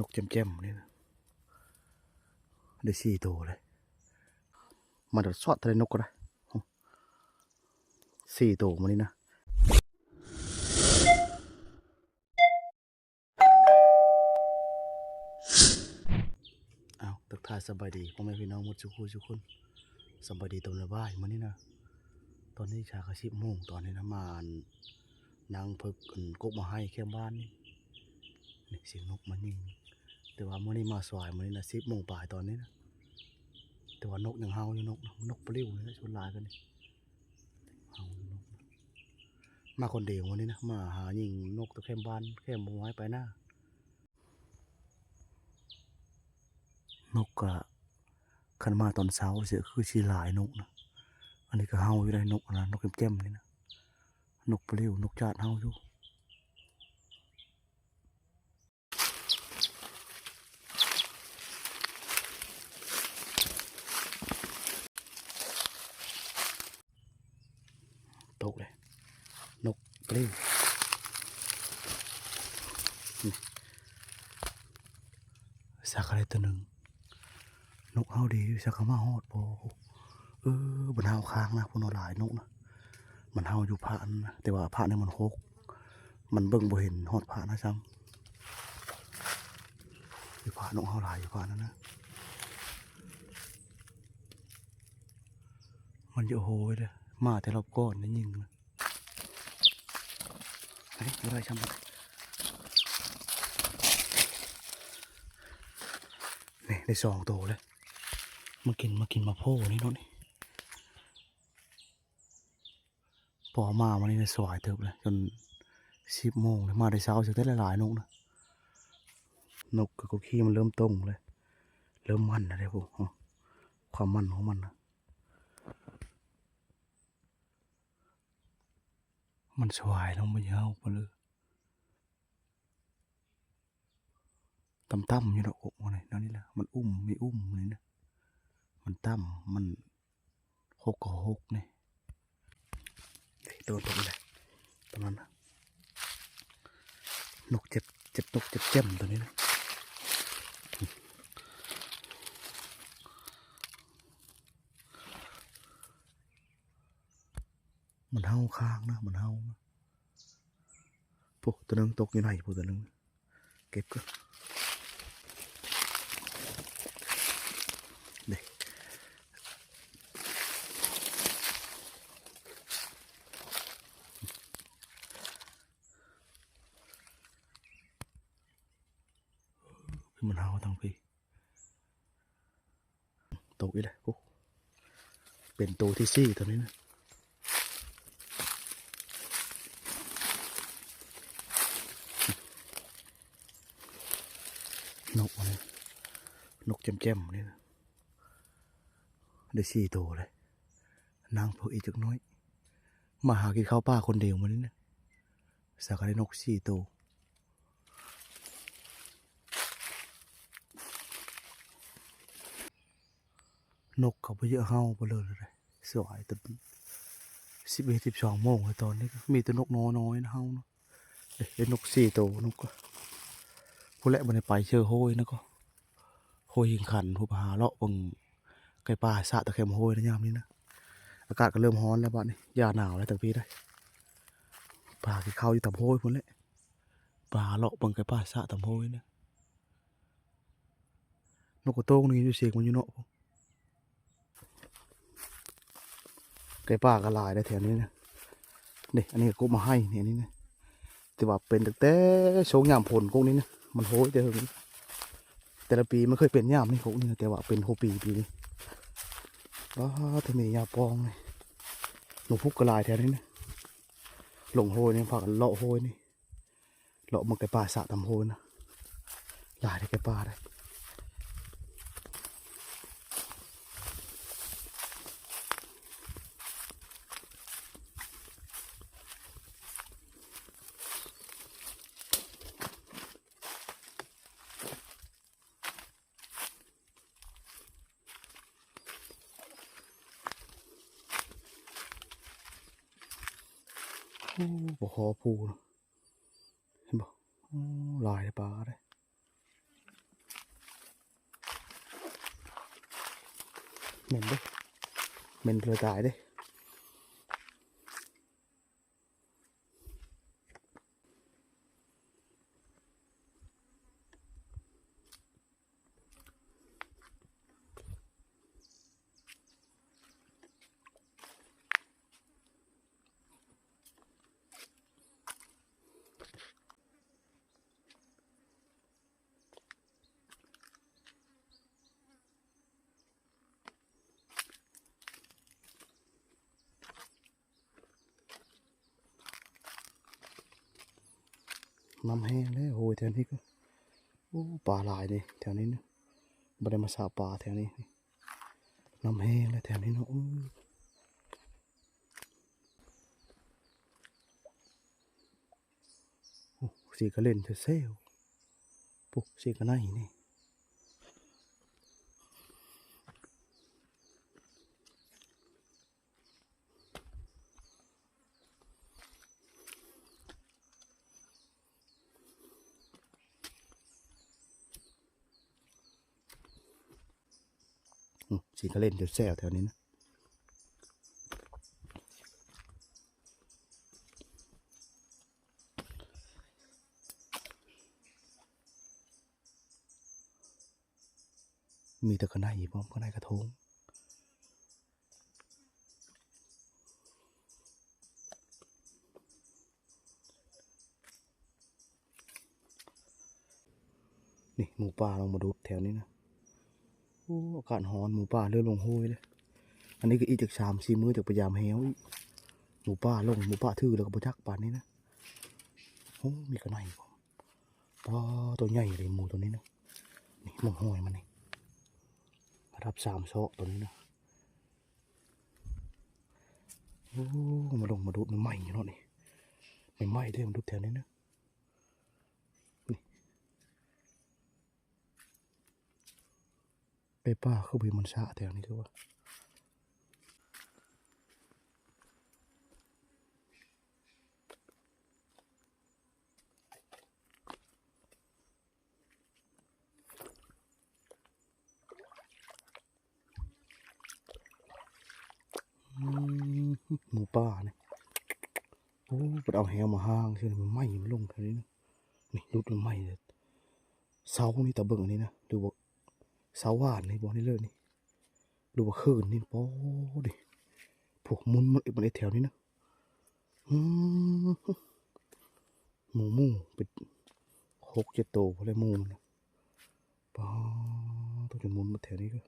ນົກແຈ່ມໆນີ້ນະ ໄດ້ສີ່ໂຕເລີຍ. ມາດອດຊອດເທົ່າໃດນົກກໍໄດ້ ສີ່ໂຕມື້ນີ້ນະ. ອ້າວ ທັກທາຍສະບາຍດີພໍ່ແມ່ພີ່ນ້ອງໝົດສູ່ຜູ້ສູ່ຄົນ. ສະບາຍດີຕອນບ່າຍໆມື້ນີ້ນະ. ຕອນນີ້ຊາກະສິບໂມງ ຕອນນີ້ນະ ມາອັນ ນາງເພິກ ອັນ ກົກໝາກໄຮແຄມບ້ານນີ້. ນີ້ສຽງນົກມາຍິງ ແຕ່ວ່າມື້ນີ້ມາສວາຍ ມື້ນີ້ນະ ສິບໂມງປາຍຕອນນີ້ນະ. ແຕ່ວ່ານົກຍັງເຫົ່າຢູ່ ນົກນະ ນົກປະລິວນີ້ແຫຼະ ສ່ວນຫຼາຍກໍນີ້ ເຫົ່າຢູ່ນົກ. ມາຄົນດຽວມື້ນີ້ນະ ມາຫາຍິງນົກແຕ່ແຄມບ້ານ ແຄມບໍ່ໃຫ້ໄປນາ. ນົກກະ ຄັນມາຕອນເຊົ້າຊິຄືຊິຫຼາຍນົກນະ. ອັນນີ້ກະເຫົ່າຢູ່ໄດ໋ ນົກນະ ນົກແຈ່ມໆນີ້ນະ ນົກປະລິວ ນົກຈາດເຫົ່າຢູ່. ຕົກເລີຍ ນົກປະລິວ. ນີ້ ຊາກະໄດ້ໂຕໜຶ່ງ. ນົກເຫົ່າດີຢູ່ ຊາກະມາຮອດບໍ່? ເອີ ມັນເຫົ່າຄ້າງນະ ພຸ້ນນະ ຫຼາຍນົກນະ. ມັນເຫົ່າຢູ່ພະນັ້ນນະ ແຕ່ວ່າພະນີ້ມັນຮົກ ມັນເບິ່ງບໍ່ເຫັນຮອດພະນະຊ້ຳ. ຢູ່ພະ ນົກເຫົ່າຫຼາຍຢູ່ພະນັ້ນນະ. ມັນຢູ່ໂຮຍເດີ້ ມາແຕ່ລອບກ່ອນໄດ້ຍິງນະ. ເອີ ບໍ່ໄດ້ຊ້ຳ. ນີ້ ໄດ້ສອງໂຕເລີຍ. ມາກິນ ມາກິນໝາກໂພນີ້ເນາະນີ້. ພໍມາມື້ນີ້ນະ ສວາຍເຕີບເລີຍ ຈົນສິບໂມງເລີຍ. ມາແຕ່ເຊົ້າຊິໄດ້ຫຼາຍໆນົກນະ. ນົກກະກົກຂີ້ມັນເລີ່ມຕົງເລີຍ ເລີ່ມມັນແລ້ວເດ້ພຸ້ນ. ຄວາມມັນຂອງມັນນະ ມັນສວາຍລົງໄປເຫົ່າໄປເລີຍ. ຕ່ຳໆຢູ່ດອກ ກົກມັນນີ້ ແນວນີ້ລະ ມັນອຸ້ມ ມີອຸ້ມນີ້ນະ. ມັນຕ່ຳ ມັນ ຫົກກະຫົກນີ້. ໂດນຕົວນີ້ແຫຼະ ປະມານນະ. ນົກເຈັບ ເຈັບ ນົກເຈັບແຈ່ມໂຕນີ້ນະ. ມັນເຫົ່າຄ້າງນະ ມັນເຫົ່ານະ. ໂອ້ ໂຕໜຶ່ງຕົກຢູ່ໃນພຸ້ນ ໂຕໜຶ່ງ. ເກັບກ່ອນເດ້. ມັນເຫົ່າທາງພີ້. ຕົກອີກແລ້ວ ໂອ້ ເປັນໂຕທີສີ່ໂຕນີ້ນະ. ນົກອັນນີ້ ນົກແຈ່ມໆນີ້ນະ ໄດ້ສີ່ໂຕເລີຍ. ນາງເພິກອີກຈັກໜ້ອຍ ມາຫາກິນເຂົ້າປ່າຄົນດຽວມື້ນີ້ນະ. ຊາກະໄດ້ນົກສີ່ໂຕ. ນົກກະບໍ່ເຍາະ ເຫົ່າໄປເລີຍເດ້. ສວາຍຕອນສິບເອັດ ສິບສອງໂມງ ຕອນນີ້ກະມີແຕ່ນົກນ້ອຍໆນະ ເຫົ່ານະ. ເດ້ ເຫັນນົກສີ່ໂຕ ນົກກະ ພຸ້ນແຫຼະ ບໍ່ໄດ້ໄປເຊີໂຮຍນະ ກະໂຮຍຫິງຂັນ ພຸ້ນ ໄປຫາເລາະເບິ່ງໄກ່ປ່າຊະຕາແຄມໂຮຍນະ ຍາມນີ້ນະ. ອາກາດກະເລີ່ມຮ້ອນແລ້ວບາດນີ້ ຢ່າໜາວແລ້ວ ຕາງພີ້ໄດ໋. ປາກິນເຂົ້າຢູ່ຕາມໂຮຍພຸ້ນແຫຼະ. ປາເລາະເບິ່ງໄກ່ປ່າຊະຕາມໂຮຍນະ. ນົກກະໂຕ້ງນີ້ຢູ່ເຊກມັນຢູ່ເນາະ. ໄກ່ປ່າກະຫຼາຍໄດ໋ແຖວນີ້ນະ. ນີ້ ອັນນີ້ກະກົກໝາກໄຮນີ້ ອັນນີ້ນະ. ແຕ່ວ່າເປັນຕັ້ງແຕ່ຊ່ວງຍາມຝົນ ກົກນີ້ນະ ມັນໂຮຍແຕ່ເຫິງ. ແຕ່ລະປີມັນເຄີຍເປັນຍາມນີ້ ກົກນີ້ນະ ແຕ່ວ່າເປັນຫົວປີປີນີ້. ວ້າ ແຖວນີ້ຫຍ້າປ່ອງນີ້ ໜູພຸກກະຫຼາຍແຖວນີ້ນະ. ລົງໂຮຍນີ້ ພາກັນເລາະໂຮຍນີ້. ເລາະເບິ່ງໄກ່ປ່າຊະຕາມໂຮຍນະ. ຫຼາຍເດ້ ໄກ່ປ່າເດ້. ໂອ້ ບໍ່ພໍພູນະ. ເຫັນບໍ່? ໂອ້ ຫຼາຍເດ້ ປາເດ້. ເໝັນເດ້ ເໝັນເລີຍຕາຍເດ້. ນ້ຳແຫ້ງແລ້ວ ໂອ້ຍ ແຖວນີ້ກໍ ໂອ້ ປາຫຼາຍເດ້ແຖວນີ້ນະ ບໍ່ໄດ້ມາສາປາແຖວນີ້. ນ້ຳແຫ້ງແລ້ວແຖວນີ້ເນາະ ໂອ້ຍ ໂອ້ ເສຍກະເຫຼັ້ນແຊວໆ ໂອ້ ເສຍກະໄນນີ້. ອືມ ຊິກະເຫຼັ້ນແຊວໆ ແຖວນີ້ນະ ມີແຕ່ກະໄນພ້ອມ ກະໄນກະທົງ. ນີ້ໝູປ່າລົງມາດຸດແຖວນີ້ນະ ໂອ້ ອາກາດຮ້ອນ ໝູປ່າເລີ່ມລົງໂຮຍເດ້. ອັນນີ້ກໍອີກຈັກສາມສີ່ມື້ ຈັກໄປຢາມແຮວອີກ ໝູປ່າລົງ ໝູປ່າຖືແລ້ວກໍບໍ່ຈັກປານນີ້ນະ. ໂອ້ ມີກະໄນພ້ອມ ປາ ໂຕໃຫຍ່ເລີຍໝູໂຕນີ້ນະ ນີ້ເບິ່ງຮອຍມັນນີ້ ລະດັບສາມຊອກໂຕນີ້ນະ. ໂອ້ ມາລົງມາດຸດໃໝ່ໆ ຢູ່ເນາະນີ້ ໃໝ່ໆ ເດ້ມາດຸດແຖວນີ້ນະ ນີ້ ໄກ່ປ່າຄືບໍ່ເຫັນມັນສະແຖວນີ້ຄືວ່າ ອືມ ໝູປ່ານີ້ ໂອ້ ເພິ່ນເອົາແຮວມາຫ້າງຊື່ ມັນໃໝ່ ມັນລົງເທົ່ານີ້ນະ ນີ້ ຫຼຸດມັນໃໝ່ເລີຍ. ເຊົ້ານີ້ຕາເບິ່ງອັນນີ້ນະ ຫຼືວ່າເຊົ້າວານນີ້ບໍ່ ນີ້ເລີຍນີ້ ຫຼືວ່າຄືນນີ້ ໂອ້ ນີ້ ພວກໝຸນມັນ ມັນເຮັດແຖວນີ້ນະ. ອືມ ໝູ ໝູເປັນຫົກເຈັດໂຕພຸ້ນແຫຼະໝູນະ ປາ ໂຕ ຈົນໝຸນໝົດແຖວນີ້ເດີ.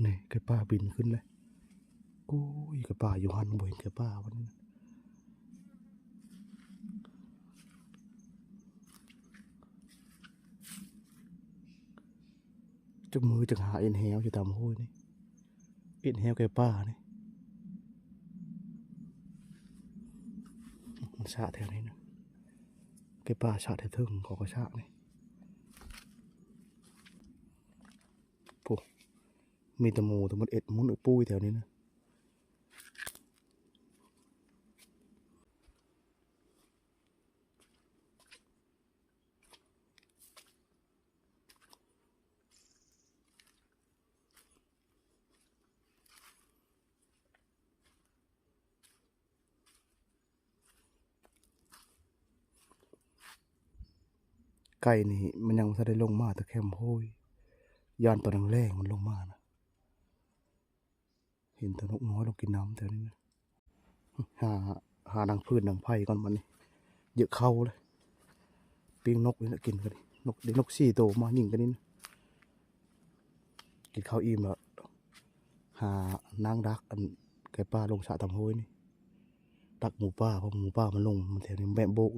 ນີ້ ໄກ່ປ່າບິນຂຶ້ນເລີຍ. ໂອ້ຍ ໄກ່ປ່າຢູ່ຫັ້ນ ບໍ່ເຫັນໄກ່ປ່າບັດນີ້ນະ. ຈັກມື້ຈັ່ງຫາເອັນແຮວຢູ່ຕາມຫ້ວຍນີ້ ເອັນແຮວໄກ່ປ່ານີ້. ມັນສະແຖວນີ້ນະ ໄກ່ປ່າສະແຖວເທິງ ເຂົາກໍສະນີ້. ໂອ້ ມີແຕ່ໝູ ແຕ່ມັນເອັດ ໝູເອັດປຸ້ຍແຖວນີ້ນະ. ໄກ່ນີ້ມັນຍັງບໍ່ທັນໄດ້ລົງມາແຕ່ແຄມໂພຍ ຢ້ານຕອນແລງໆມັນລົງມານະ. ເຫັນແຕ່ນົກນ້ອຍລົງກິນນ້ຳແຖວນີ້ນະ. ຫາ ຫາດັງຟືນດັງໄຟກ່ອນບັດນີ້ ເຍາະເຂົ້າເລີຍ. ປີ້ງນົກນີ້ແຫຼະກິນກັນນີ້ ນົກ ໄດ້ນົກສີ່ໂຕມາຍິງກັນນີ້ນະ. ກິນເຂົ້າອີ່ມແລ້ວ ຫານາງດັກອັນໄກ່ປ່າລົງສະຕາມຫ້ວຍນີ້ ດັກໝູປ່າ ເພາະໝູປ່າມັນລົງ ມັນແຖວນີ້ແມະໂບກ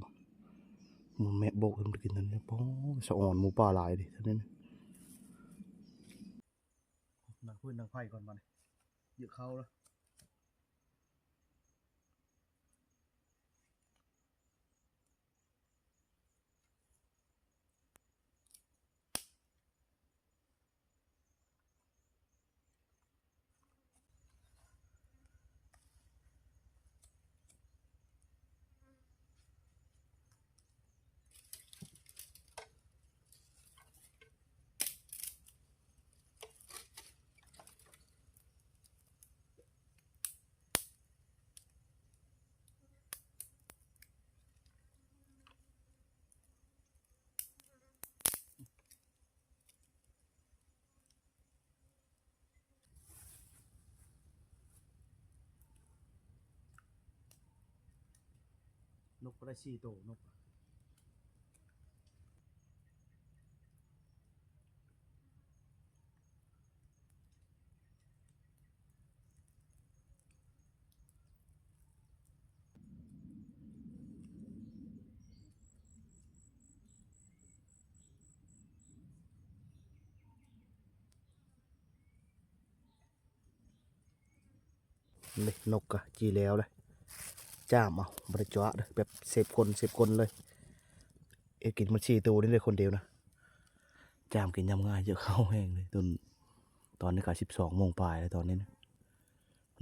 ມັນແມະໂບກ ມັນໄດ້ກິນນັ້ນ. ໂອ້ ສະອອນໝູປ່າຫຼາຍເດ ແຖວນີ້ນະ. ນັ່ງຟືນນັ່ງໄຟກ່ອນບັດນີ້ ເຍາະເຂົ້າແລ້ວ. ໂ ນົກກໍໄດ້ສີ່ໂຕ ນົກ. ນີ້ນົກກະຈີ່ແລ້ວເລີຍ ຈ້າມເອົາ ບໍ່ໄດ້ເຈາະເດີ້ ແບບເສບກົ້ນ ເສບກົ້ນເລີຍ. ເຮັດກິນໝົດສີ່ໂຕນີ້ເລີຍຄົນດຽວນະ ຈ້າມກິນຍາມງາຍ ເຍາະເຂົ້າແຮງເລີຍ. ຕອນ ຕອນນີ້ກະສິບສອງໂມງປາຍແລ້ວຕອນນີ້ນະ.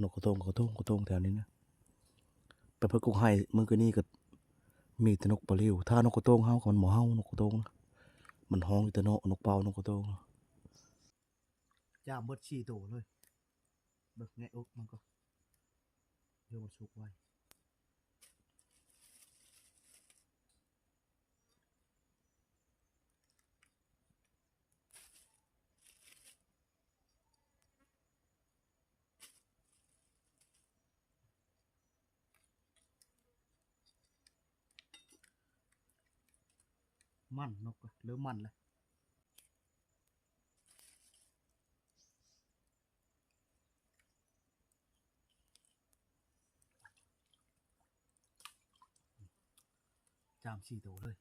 ນົກກະໂຕງ ກະໂຕງ ກະໂຕງແຖວນີ້ນະ. ໄປເພິ່ນກົກໄຮ່ມື້ກີ້ນີ້ກະມີແຕ່ນົກປະລິວ. ຖ້ານົກກະໂຕງເຮົາກະມັນບໍ່ເຫົ່າ ນົກກະໂຕງນະ ມັນຮ້ອງຢູ່ແຕ່ເນາະ ນົກເປົ້າ ນົກກະໂຕງ. ຈ້າມເບິດສີ່ໂຕເລີຍ. ເບິ່ງແງະອົກມັນກ່ອນ ເດີ ມັນສຸກໄວ. ມັນ ນົກກະເລີ່ມມັນແລ້ວ. ຈ້າມສີ່ໂຕເລີຍ.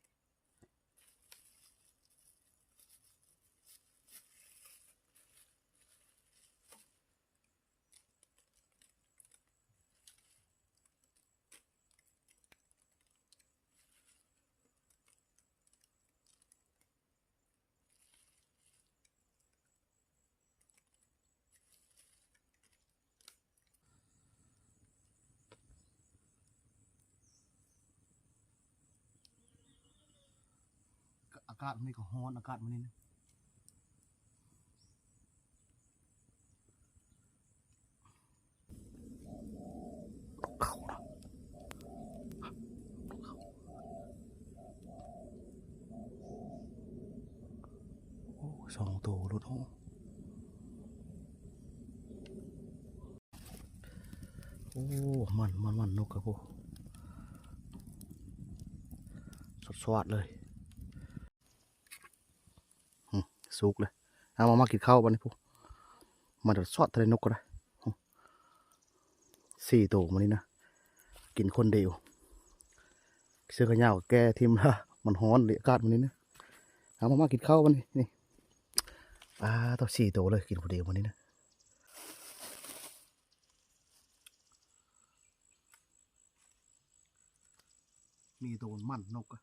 ອາກາດມື້ນີ້ກະຮ້ອນ ອາກາດມື້ນີ້ນະ. ໂອ້ ສອງໂຕໂລດ. ໂອ້ ໂອ້ ມັນ ມັນ ມັນ ນົກກະໂພ ສອດໆເລີຍ. ຫື ສຸກເລີຍ. ເອົາ ມາ ມາກິນເຂົ້າບາດນີ້ພຸ້ນ. ມາສອດທະເລນົກກະໄດ້. ຫື ສີ່ໂຕມື້ນີ້ນະ ກິນຄົນດຽວ. ເສື້ອແຂນຍາວກະແກ່ຖິ້ມລະ ມັນຮ້ອນເດ ອາກາດມື້ນີ້ນະ. ເອົາ ມາ ມາກິນເຂົ້າບາດນີ້. ນີ້ ປາໂທ້ ສີ່ໂຕເລີຍ ກິນຜູ້ດຽວມື້ນີ້ນະ. ມີໂຕມັນ ນົກກະ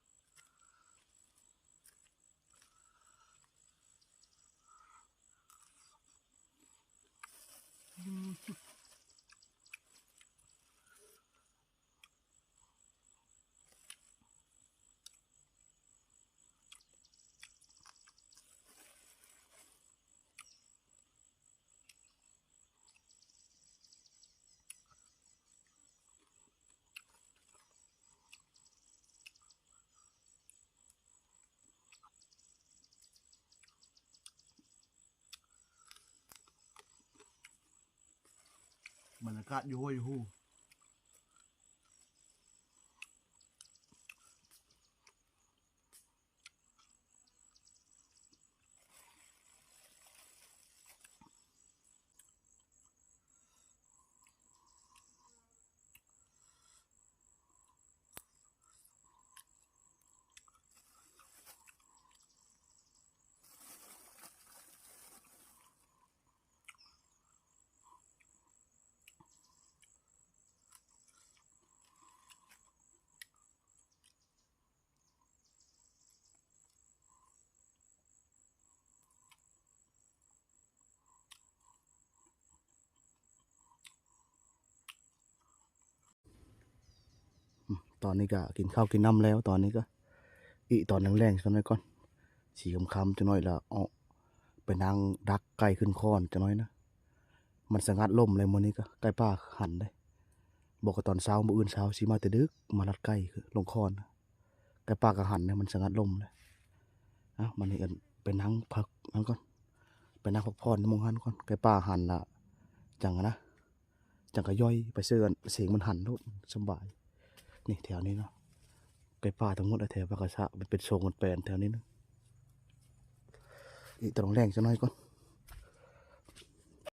ບັນຍາກາດຢູ່ຫ້ວຍຢູ່ຮູ. ອືມ ຕອນນີ້ກະກິນເຂົ້າກິນນ້ຳແລ້ວ ຕອນນີ້ກະອີກຕອນແລງໆ ຈັກໜ້ອຍກ່ອນ ສີຄ່ຳໆ ຈັກໜ້ອຍລະອອກໄປນັ່ງດັກໄກ່ຂຶ້ນຄອນຈັກໜ້ອຍນະ. ມັນສະຫງັດລົມແລ້ວມື້ນີ້ກະ ໄກ່ປ່າຫັນເດ້. ບໍ່ກະຕອນເຊົ້າ ມື້ອື່ນເຊົ້າຊິມາແຕ່ດຶກ ມາລັດໄກ່ລົງຄອນ. ໄກ່ປ່າກະຫັນເດ້ ມັນສະຫງັດລົມເດ້. ເອົາ ບາດນີ້ໄປນັ່ງພັກຫັ້ນກ່ອນ ໄປນັ່ງພັກຜ່ອນໝ່ອງຫັ້ນກ່ອນ ໄກ່ປ່າຫັນລະ ຈັ່ງຫັ້ນນະ ຈັ່ງກະຍ່ອຍໄປເສີ ເສັງມັນຫັນໂລດ ສະບາຍ. ນີ້ແຖວນີ້ເນາະ ປປ່າທັງໝົດ ແຖວປາກກະຊະ ມັນເປັນໂຊງ ມັນແປນແຖວນີ້ນະ. ອີກຕອນແລງຈັກໜ້ອຍກ່ອນ